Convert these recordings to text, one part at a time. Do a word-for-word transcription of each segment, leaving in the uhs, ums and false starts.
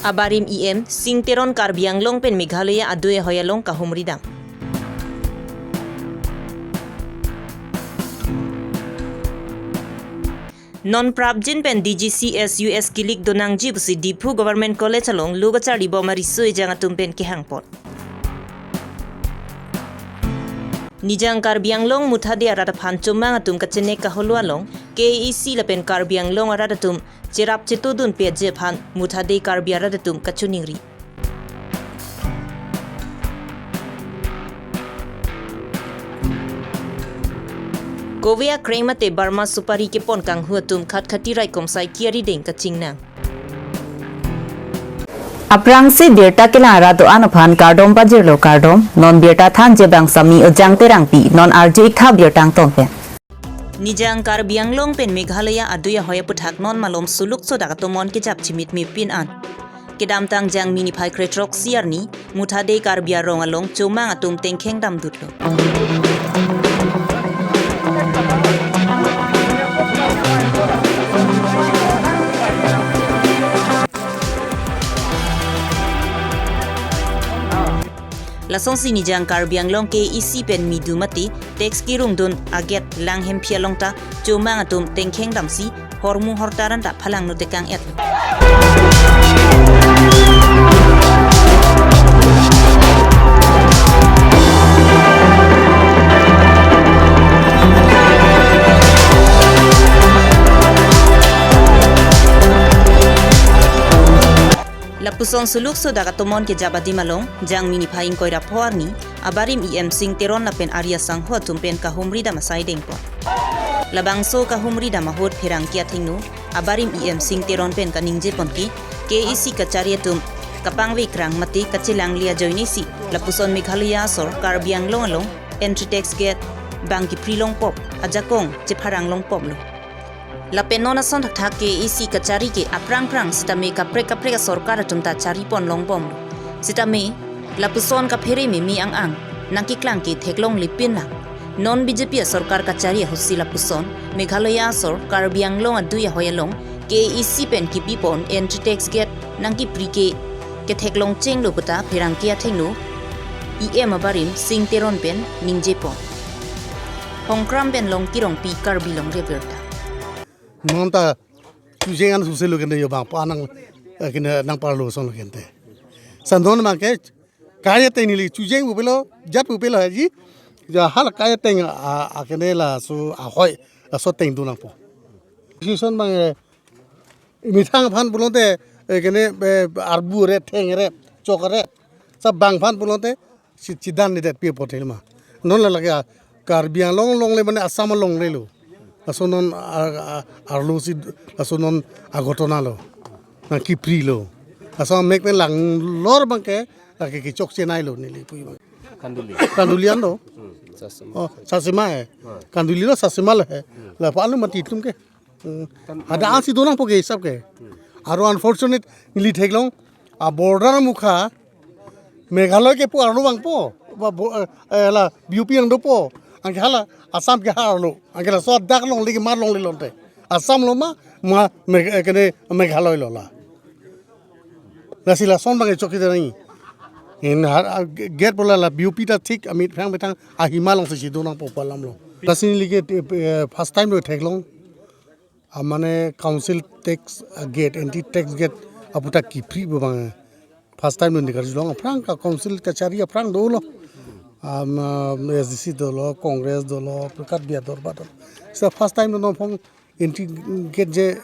Abarim E M Sing Teron Karbi Anglong pen Meghalaya adui ahoi along kahumri dam. Non prapjin pen D G C S U S kilik donangji pusi Diphu Government College along lo kacharli bom ariso ejang atum pen kehang pon. Nijang Karbi Anglong Muthade arat aphan chomang atum kachenek kaholo along K A A C lapen Karbi Anglong arat atum cherap chetodun peji aphan Muthade Karbi arat atum kachiningri. Kove akreng mate Burma supari kepon kanghu atum khatkhati raikom saiki arideng kachingnang. Aphrangsi birta kelang arat do-an aphan kardom pajirlo kardom, non birta thanji abang Sami Ojang Terangpi, non arju-ik tha birta angton pen. Nijang Karbi Anglong pen Meghalaya adui ahoi aputhak non malom suluk sodak atomon kejap chimit mepin an. Kedamtang Jangmi niphai krethrok isi arni, Muthade Karbi arong along chomang atum tengkheng damdutlo. Lasonsi Nijang Karbi Anglong K A A C pen midu mate tax kerungdun a-gate Langhemphi along ta chomang atum tengkheng damsi hormu hortar anta phalangno tekang-et. Lapuson suluk sodak atomon kejap adim along, Jangmi niphai ingkoi ra pho arni, abarim E M Sing Teron lapen ari asangho atum pen kahumri dam asai dengpon. Labangso kahumri dam ahut pherangke athengno, abarim E M Sing Teron pen kaningje pon ke, K A A C kachari atum kapangvekrang mate kachelangle ajoinesi, lapuson Meghalaya asor Karbi Anglong along entry tax gate bang kipri longpop, ajakong chepharang longpoplo. Lapen non ason thakthak K A A C kachari ke aphrang phrang sitame kaprek kaprek asorkar atum ta chari pon longbomlo. Sitame lapuson kaphere meme ang-ang nangkeklang ke theklongle pinlang. Non B J P asorkar kachari ahutsi lapuson Meghalaya asor Karbi Anglong adui ahoi along K A A C pen kipi pon entry tax gate nangkipri ke ketheklong chenglo puta pherangke athengno E M abarim Sing Teron pen ningje pon. Hongkram pen Longki Rongpi, Karbi Longri Abirta. Non ta chujeng an suse lo kente, yo bang pa nang, eh, kene nang parlo son lo kente. Sandon mang ke kaya teng neli chujeng bu pelo, jat bu pelo haji. Ja hal kaya teng a, a kene laso ahoi, laso teng do nangpo. Sison bang, eh, methang aphan pulote, eh, kene, eh, arbu re, theng re, chok re. Sa bang aphan pulote, si chidan ni det pi apothel ma. Non la lake a, Karbi Anglong longle mane Assam longlelo. Laso non a, a, arlo si, laso non aghotona lo. Nangkiprilo. Laso mek pen langlor bang ke, lake kechok chenai lo neli pui bang. Kanduli. Kanduli an do. Hmm, Sasima. Oh, Sasima he. Hmm. Kanduli lo Sasima lo he. Hmm. La palu mati tum ke. Hmm. Kan ada asi do nangpo ke hisap ke. Hmm. Aro unfortunate neli theklong a border mukha Meghalaya ke pu arlo vangpo. Ba bo-, eh, eh, la B O P ang dopo. Anke hala Assam ke ha arlo. Anke laso adak longle kemar longle lonte. Assam lo ma, ma Meg-, eh, kene Meghalaya lo la. Lasi lason bang chok kita nai. In har, ah, gate bola la B O P ta thik amit phang bethang ahima alongsi si do nangpo pu alam lo. Lasi neli ke, eh, first time lo theklong. A mane council tax, ah, gate, entry tax gate aputhak kipri bo bang. First time lo neli karjulong, aphrang ka council kachari aphrang dolo. Am, ah, S D C dolo, Congress dolo, Karbi ador ba dolo. Sa first time lo non phong entry gate je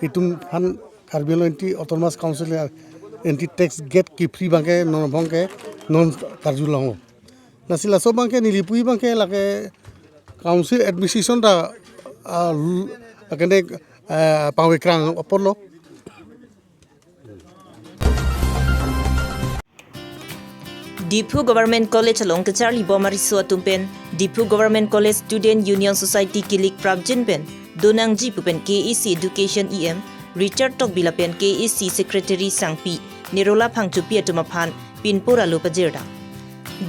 itum aphan Karbi Anglong entry Autonomous Council ya entry tax gate kipri bang ke non phong ke non karjulong. Lasi laso bang ke neli pui bang ke lake council administration ta, ah, l-, akene, ah, pangvekrang apor lo. Diphu Government College along kacharli bom ariso atum pen Diphu Government College Student Union Society kilik prapjin pen donangji pu pen K A A C Education E M Richard Tokbi lapen K A A C Secretary Sangpi Nirola Phangchopi atum aphan pinpur alo pajir dam.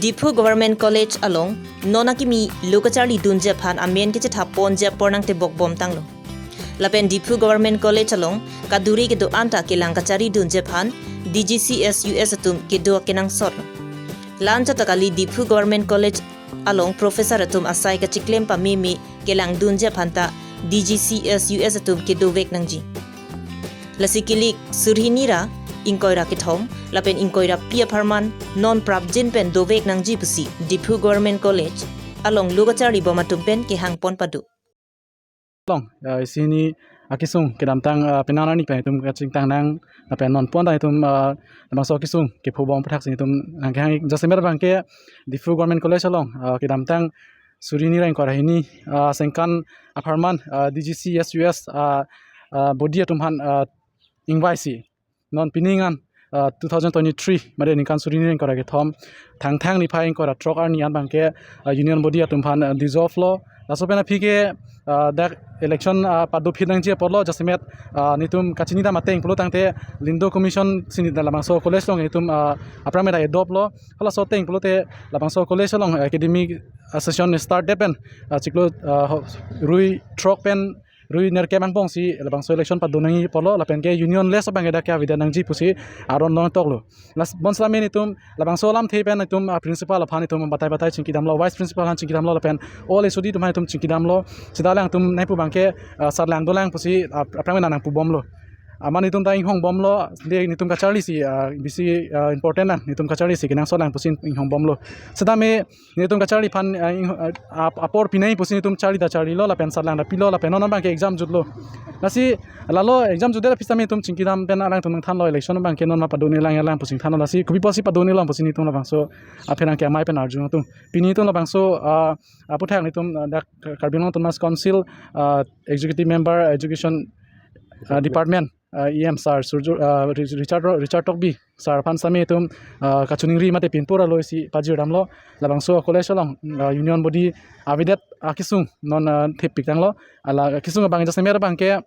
Diphu Government College along non akimi lo kacharli dunji aphan amen kechethap ponji apor nangtebok bom tanglo. Lapen Diphu Government College along kaduri kedo-an ta kelang kachari dunji aphan D G C S U S atum kedo kenangsot. La-anchot ta kali, Diphu Government College along professor atum asai kachiklem pameme kelang dunji aphan ta D G C S U S atum kedovek nangji. Lasi kilik suri hini ra ingkoi ra kethom lapen ingkoi ra phli apharman non prapjin pen dovek nangji pusi Diphu Government College along lo kacharlibom atum pen kehang pon pado. Long, eh, isi hini akesung kedamtang, eh, penang arni pen itum kachingthang nang, lapen non pon ta itum, eh, labangso akesung kephobom aputhak si itum nangkehang ik. Jasemet abangke Diphu Government College along, eh, kedamtang suri hini ra ingkoi ra hini, eh, sengkan apharman, eh, D G C S U S, eh, eh, body atum aphan, eh, ingvaisi non pini ngan, ah, two thousand twenty-three mate ningkan suri hini ra ingkoi ra kethom Thangthang niphai ingkoi ra throk arni an abangke, ah, union body atum aphan, ah, dissolve lo. Laso pen aphi ke, ah, dak election, ah, pado phit nangji apotlo, jasemet, ah, netum kachini dam ateng pulo tangte Lindo Commission si neta labangso college along netum, ah, aphrang meta adopt lo. Halaso ateng pulote labangso college along academic, ah, session start det pen, ah, chiklo, ah, ho-, rui throk pen rui nerkep angbong si labangso election pado nangji apotlo, lapen ke unionless abangke dak ke avedet nangji pusi aron longtoklo. Las bonsitame netum labangso alamthe pen netum, ah, principal aphan netum batai batai chingkidamlo, vice principal aphan chingkidamlo, lapen all H O D atum aphan netum chingkidamlo. Seta alangtum nangpu abangke, ah, sarlang dolang pusi, ah, aphrang mena nangpubomlo. Amat netum ta inghongbomlo, de netum kacharli si, ah, bisi, ah, important nang, netum kacharli si kenangsot lang pusi inghongbomlo. Sitame netum kacharli aphan, ah, ing-, ah, ap-, apor pinai pusi netum charli ta charlilo, lapen sarlang ta pilo, lapen non abangke exam jutlo. Lasi lalo exam jutdet aphi sitame netum chingkidam pen alangtum nangthanlo, election abangke non ma pado nelang alang pusi thanlo, lasi kopi pusi pado nelang pusi netum labangso apherangke amei pen arju atum. Pini netum labangso, ah, aputhak netum, ah, dak Karbi Anglong Autonomous Council, ah, Executive Member, Education, ah, Department, ah, E M sir, Surjo, ah, Ri-, Richard Ro-, Richard Tokbi sir aphan sitame netum, ah, kachiningri mate pinpur alosi pajirdamlo, labangso college along, ah, union body avedet akesung non, ah, thepik tanglo, hala kesung abang jasemet abangke,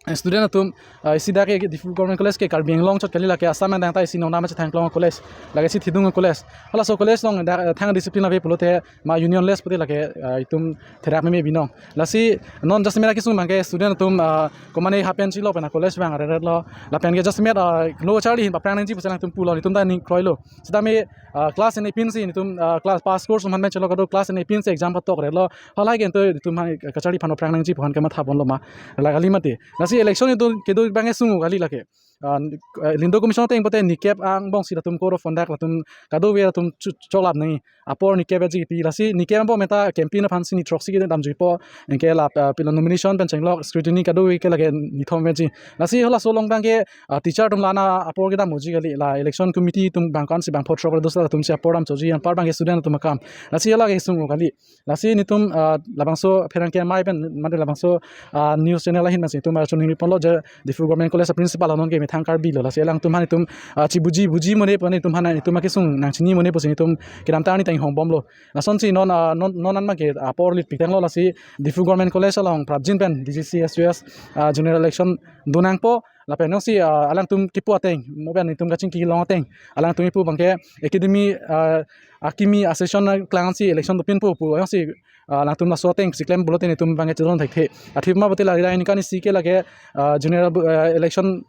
eh, student atum, ah, isi dak ke Diphu Government College ke Karbi Anglong chot kali, lake Assam adang ta isi nongnam chethang klong college, lake isi thidung college. Halaso college along dak, eh, thang discipline ave pulote ma unionless pute lake, ah, itum therak meme binong. Lasi non jasemet akesung abangke student atum, ah, komane happen chilo pen a college abang areretlo. Lapen ke jasemet, ah, lo charli hin paphrang nangji pusi alangtum pulo, netum ta ning kroilo. Sitame, ah, class ene pinsi netum, ah, class pass course man chelo kado class ene pinsi exam patok relo. Halahai ke ento netum aphan kacharli aphan paphrang nangji pu aphan kematha ponlo ma. La kali mati. Lasi election kedo kedo abangke sung kali lake. Ah, eh, Lindo Commission ateng pote nikep angbong si latum code of conduct latum kadokave latum chu-, cholap nangji. Apor nikep aji pi, lasi nikep angbong meta campaign aphan si ni throksi kedam juipo. Anke la, ah, pilo nomination pen chenglok scrutiny kadokave ke lake nithom aji. Lasi halaso along abangke, ah, teacher atum la-an apor kedam moji kali, la election committee atum bang ko-an si bang pho throk dos latum si apor damchoji, anpar abangke student atum akam. Lasi hala kesung kali. Lasi netum, ah, labangso apherangke amei pen mate labangso, ah, news channel ahin masi netum, ah, chiningri ponlo je Diphu Government College a principal non ke methang Karbi lo. Lasi alangtum aphan netum, ah, chibuji buji mone pen netum aphan netum akesung nangchini mone pusi netum kedamtang arni ta inghongbomlo. Lasonsi non, ah, non non an abangke apor lit pitanglo, lasi Diphu Government College along prapjin pen D G C S U S, ah, general election do nangpo, lapen jongsi, ah, alangtum kipu ateng, mo pen netum kachingki long ateng, alangtum kipu abangke academy, ah, akimi a session klang si election dopinpo pu jongsi, ah, alangtum laso ateng si klem pulote netum abangke chedon thekthe. Athema pote la ira ningkan isi ke lake, ah, general, ah, election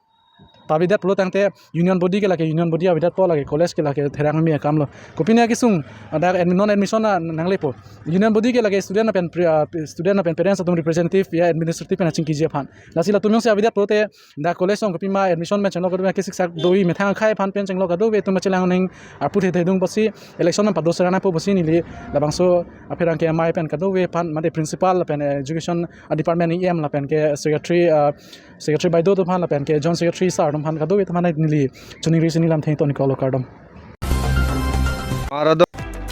pavedet pulo tangte union body ke lake union body avedetpo, lake college ke lake therak meme akamlo. Kopine akesung, ah, dak admi-, non admission a nanglepo. Union body ke lake student pen pre-, ah, student pen parents atum representative ya administrative pen achingkiji aphan. Lasi latum jongsi avedet pulote dak college along kopima admission pen chenglok kadokave kesik sak doi methang akhei aphan pen chenglok kadokave atum chelang neng aput he thedung pusi election pen pado serana po pusi neli labangso apherangke amei pen kadokave aphan mate principal lapen education, ah, department E M lapen ke secretary, ah, secretary baido atum aphan lapen ke joint secretary sir atum aphan kadokave atum aphan neli chiningri si neli lamthe toni kolo kardom.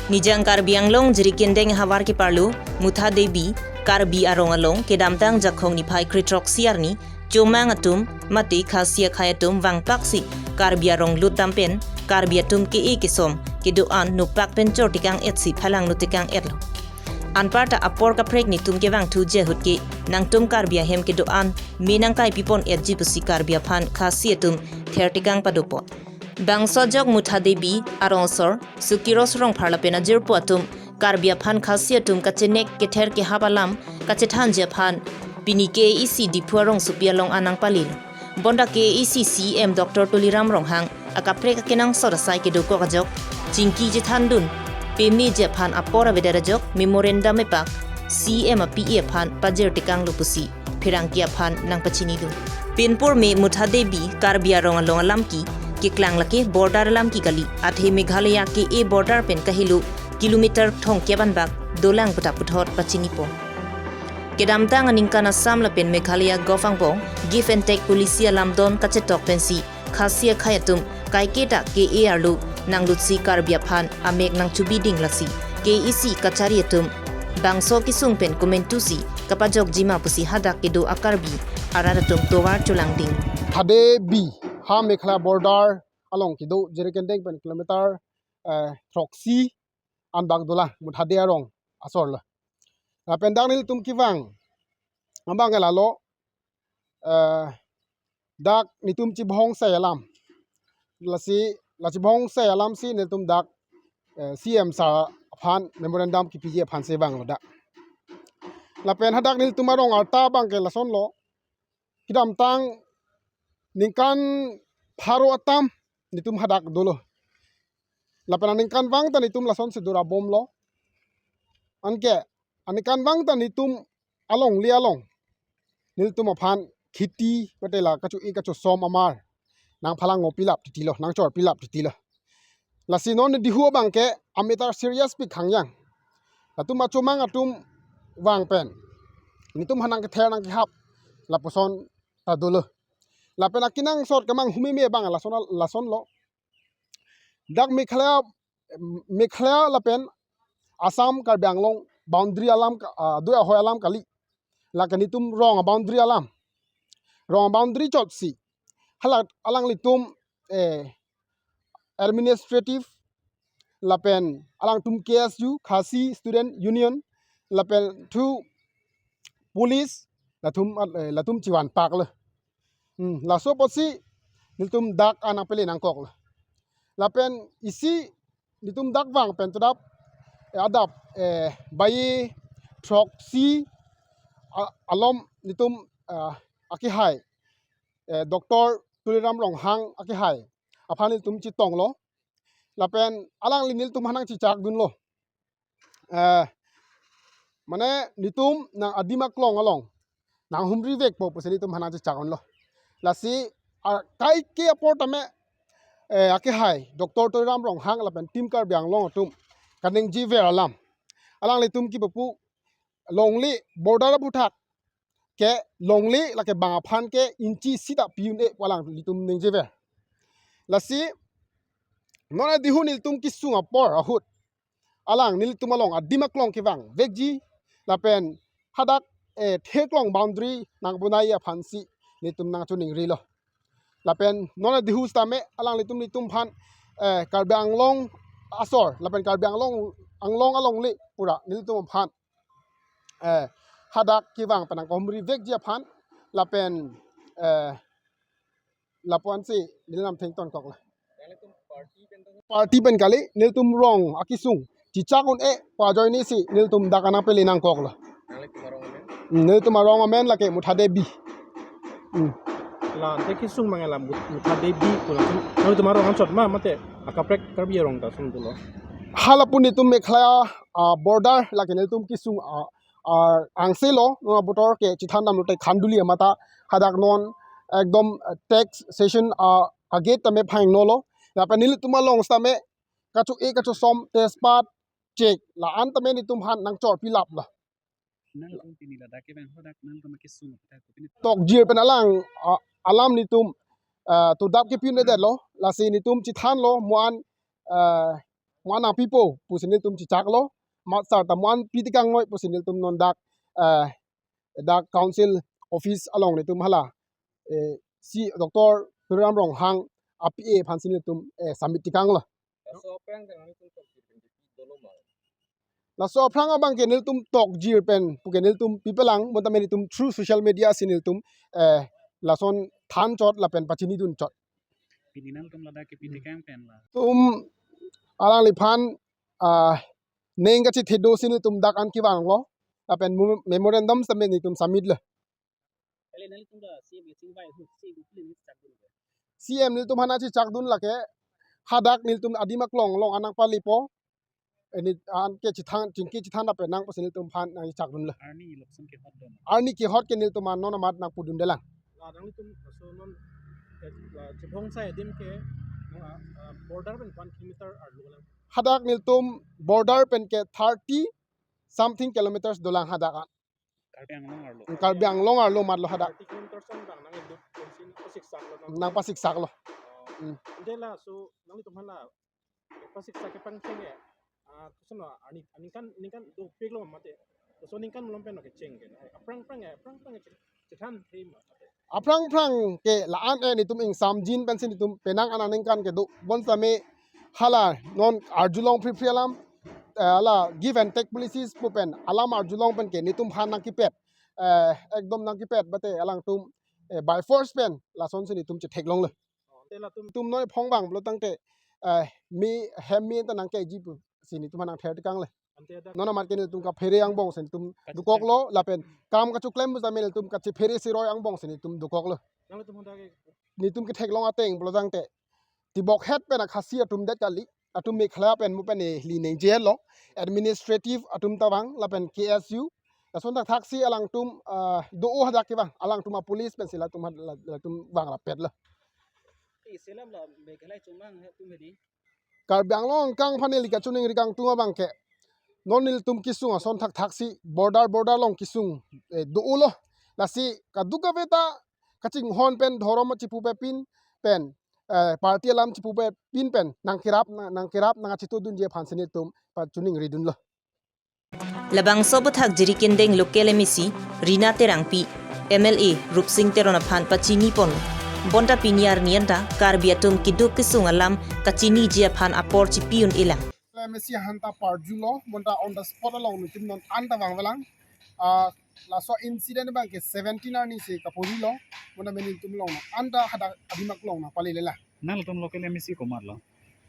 Nijang Karbi Anglong Jirikindeng havar keparlo Mutha Devi Karbi arong along kedamtang Jakhong niphai kre-throksi arni Chomang atum mate Khasi akhei atum vangpaksi Karbi arong lutdam pen Karbi atum ke-e kesom kedo-an nopak pen chortekang-et si phalangno tekang-etlo. Anparta apor kaprek netum kevangthuji ahut ke nangtum Karbi ahem kedo-an me nangkai pipon-etji pusi Karbi aphan Khasi atum thertekang padopon. Bangso ajok Mutha Devi arong asor Sukiros Rongphar lapen ajirpo atum Karbi aphan Khasi atum kachenek kether kehap alam kachethanji aphan Pini K A A C Diphu arongsopi along an nangpalelo. Bonta K A A C C E M Doctor Tuliram Ronghang akaprek akenangsot asai kedokok ajok chingki chethandun pemeji aphan apor avedet ajok memorandum epak C E M a-P A aphan pajir tekanglo pusi pherangke aphan nangpachinidun. Pinpur me Mutha Devi Karbi arong along alamki keklang lake border alamki kali, athe Meghalaya K A border pen kahelo kilometer thomkep anbak dolang puta puthot pachinipo. Kedamtang aningkan Assam lapen Meghalaya govt angbong give and take policy alam don kachetok pensi Khasi akhei atum kaike ta K A arlo nanglutsi Karbi aphan amek nangchobiding, lasi K A A C kachari atum bangso kesung pen komantusi kapajokjima pusi hadak kedo a-Karbi arat atum tovar cholangding. Thade bi ha Meghalaya border along kedo Jirikinding pen kilometer, eh, throksi anbak dolang Mutha Devi arong asorlo. Lapen dak nelitum kevang abang ke lalo, eh, dak netum chibhongsai alam. Lasi, la chibhongsai alamsi netum dak, eh, C E M sir aphan memorandum kepiji aphansi vanglo dak. Lapen hadak nelitum arong arta abang ke lasonlo. Kedamtang ningkan pharo atam netum hadak dolo. Lapen aningkanvang ta netum lasonsi durabomlo. Anke aningkanvang ta netum alongle along nelitum aphan kheti mate la kacho-e kachosom amar nangphalang ngo pilap titilo, nangchor pilap titilo. Lasi non Diphu abang ke a-matter serious pik hangyang. Latum achomang atum vang pen netum aphan nangkether nangkehap lapuson ta dolo. Lapen akenangsot kemang humeme abang lason, lasonlo. Dak Meghalaya, Meghalaya lapen Assam Karbi Anglong boundary alam ka, ah, do ahoi alam kali. Lake netum rong boundary alam. Rong boundary chotsi hala alanglitum, eh, administrative lapen alangtum K S U, Khasi Student Union, lapen thu police latum, eh, latum chivan paklo. Hmm, laso apotsi netum dak an nangpele nangkoklo. Lapen isi netum dak vang pen todap, eh, adap, eh, baye throksi a-, alom netum, ah, akehai, eh, Doctor Tuliram Ronghang akehai aphan netum chetonglo. Lapen alangli nelitum aphan nangchechakdunlo. Eh, mane netum nang adim aklong along nanghumri vekpo pusi netum aphan nangchechak-unlo. Lasi, ah, kaike apor tame, eh, akehai Doctor Tuliram Ronghang lapen Team Karbi Anglong atum kaningjever alam, alanglitum kipu pu longle border aphuthak ke longle, lake bang aphan ke inchi sita pi-un-e pu alanglitum ningjever. Lasi non Diphu nelitum kesung apor ahut alang nelitum along adim aklong kevang vekji lapen hadak, eh, theklong boundary nangbonai aphansi netum nangchoningrilo. Lapen non Diphu sitame alanglitum netum aphan, eh, Karbi Anglong asor lapen Karbi Anglong, Anglong alongle pura nelitum aphan, eh, hadak kevang pen nangkahumri vekji aphan lapen, eh, lapuansi neli lamtheng tonkoklo. Party pen kali, nelitum rong akesung chechak-un-e pu ajoinesi nelitum dak an nangpele nangkoklo. Hmm, nelitum arong amen lake Mutha Devi. Hmm. La ante kesung mangala Mut-, Mutha Devi pu latum. Nelitum arong anchot ma mate akaprek Karbi arong ta sung dolo. Hala pu netum Meghalaya, ah, border lake nelitum kesung, ah, ah, angselo, non abotor ke chethandamlote khanduli amat ta hadak non ekdom, eh, tax session, ah, agate tame phangnolo. Lapen nelitum along sitame kacho-e kachosom tejpat chek la-an tame netum aphan nangchor pilaplo. Nangtum pini ladak kevang hadak nangtum akesung aputhak kopine? Tokjir pen alang, ah, alam netum, ah, todap kepin-edetlo, lasi netum chethanlo, mo-an, ah, mo-an nangpipo pusi netum chechaklo, matsar ta mo-an pitekang noi pusi nelitum non dak, ah, dak council office along netum hala, eh, si Doctor Tuliram Ronghang a-P A aphansi netum, eh, submit tekanglo. Laso aphrang ke nangtum tokjir pen kipi dolo ma? Laso aphrang abang ke nelitum tokjir pen puke nelitum pipelang, bonta nelitum through social media si nelitum, eh, lason thanchot lapen pachinidunchot. Pini nangtum ladak kepi tekang pen la? Tum alangliphan, ah, ning kachethedo si nelitum dak an kevanglo, lapen mo-, memorandum sitame nelitum submitlo. Nelitum da C M kachingvai ahut si gu pli ni chak dun ke. C M nelitum aphan nangchechak dun lake hadak nelitum adim aklong along an nangpalepo. Ini an ke chethang chingki chethang dape nang pusi nelitum aphan nangchechak dunlo. Arni lokson kehot dun. Arni kehot ke nelitum an non amat nangpudundelang. La nanglitum laso non ke la chebong sai adim ke no, ah, ah, border pen one kilometer arlo lang. Hadak nelitum border pen ke thirty something kilometers dolang hadak an. Karbi Anglong arlo. Karbi Anglong arlo matlo hadak. Thirty kilometers an bang nangduk pensi nangpasiksak lo nang. Nangpasiksak lo. Oh. Hmm. Ante laso nanglitum aphan la pasiksak kepangcheng ke. Ah, kusun lo, ani, aningkan, aningkan dopik lo mate. Laso aningkan malom pen lo kecheng ke. Aphrang aphrang ke, aphrang aphrang ke che-, chethan thema mate. Aphrang aphrang ke la-an eh nelitum ingsamjin pensi nelitum penang an aningkan kedo. Bonsitame hala non arjulong phri phri alam, eh, hala give and take policies pu pen alam arjulong pen ke nelitum aphan nangkepet. Eh, ekdom nangkepet bate alangtum, eh, by force pen lasonsi nelitum chetheklonglo. Ante latum nelitum noi phong bang pulo tangte, eh, me hem me ta nangkeji pusi nelitum aphan nangther tekang le. Ante dak non amat ke nelitum kaphere angbongsi nelitum kachephere dokoklo lapen kam kachoklem pusitame nelitum kachephere siroi angbongsi nelitum dokoklo. Nangtum honda ke nelitum ketheklong ateng pulo tangte tibok het pen a-Khasi atum det kali, atum Meghalaya pen mu pen neli ningje lo, administrative atum ta vang lapen K S U. Lason thakthaksi alangtum, ah, do-o hadak ke vang, alangtum a-police pensi latum ha-, la-, latum vang rapet lo. Isi alam la Meghalaya chomang he tum hedi. Karbi Anglong angkang aphan neli kachiningri kangtung abang ke non nelitum kesung ason thakthaksi border border along kesung, eh, do-o lo. Lasi kadokave ta kachinghon pen dhorom chepupepin pen, eh, party alam chepupepin pen nangkerap, nang, nangkerap nangchitudunji aphansi nelitum pachiningri dunlo. Labangso aputhak Jirikindeng local M A C Rina Terangpi, M L A Rupsing Teron aphan pachiniponlo. Bonta pini arni anta Karbi atum keduk kesung alam kachiniji aphan apor chipi un-elang. M A C aphan ta parjulo, bonta on the spot along nelitum non anta vangvelang. Ah, laso incident abang ke seventeen arni si kapori lo, bonta nelitum along non anta hadak adim aklong nangpalelang. Nangtum local M A C komatlo?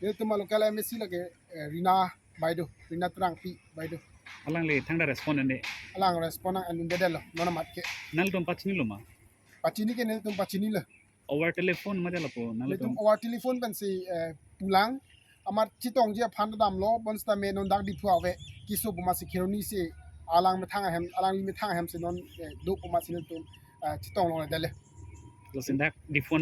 Nelitum local M A C lake, eh, Rina Baido, Rina Terangpi Baido. Alangli thangta respond ande? Alang respond nang-endedetlo, non amat ke. Nangtum pachinilo ma? Pachini ke nelitum pachinilo. Over telephone ma jalo po, nangtum? Nelitum over telephone pensi, eh, pulang. Amat chetongji aphan damlo, bonsitame non dak Diphu ave keso pu amatsi Kheroni si alang methang ahem, alangli methang ahemsi non, eh, do pu amatsi nelitum, eh, chetong longledetlo. Lason dak Diphu.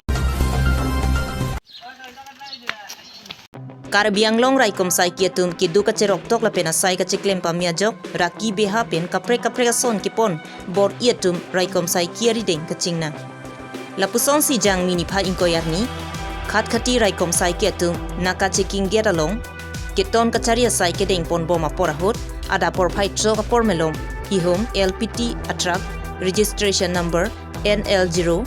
Karbi Anglong raikom saiki atum keduk kacheroktok lapen asai kacheklem pame ajok raki beha pen kaprek kaprek ason kepon bor-i atum raikom saiki arideng kachingnang. Lapusonsi Jangmi niphai ingkoi arni Khatkhati raikom saiki atum naka checking gate along keton kachari asai kedengponbom apor ahut adap porphai throk apor malom Hihom L P T a-truck registration number N L zero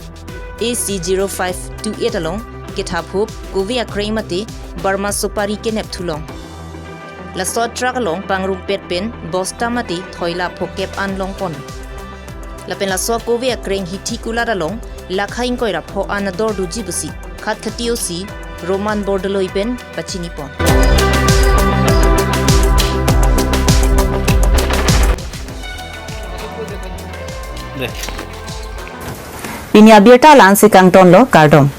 A C zero five two eight along kethaphup kove akreng mate Burma supari kenep thulong. Laso a-truck along pangrumpet pen bosta mate thoila phokep an longpon. Lapen laso kove akreng hithi kulat along lakha ingkoi ra pho an ador doji pusi Khatkhati O C Roman Bordoloi pen pachinipon. Pini abirta la-ansi kangtonlo, kardom.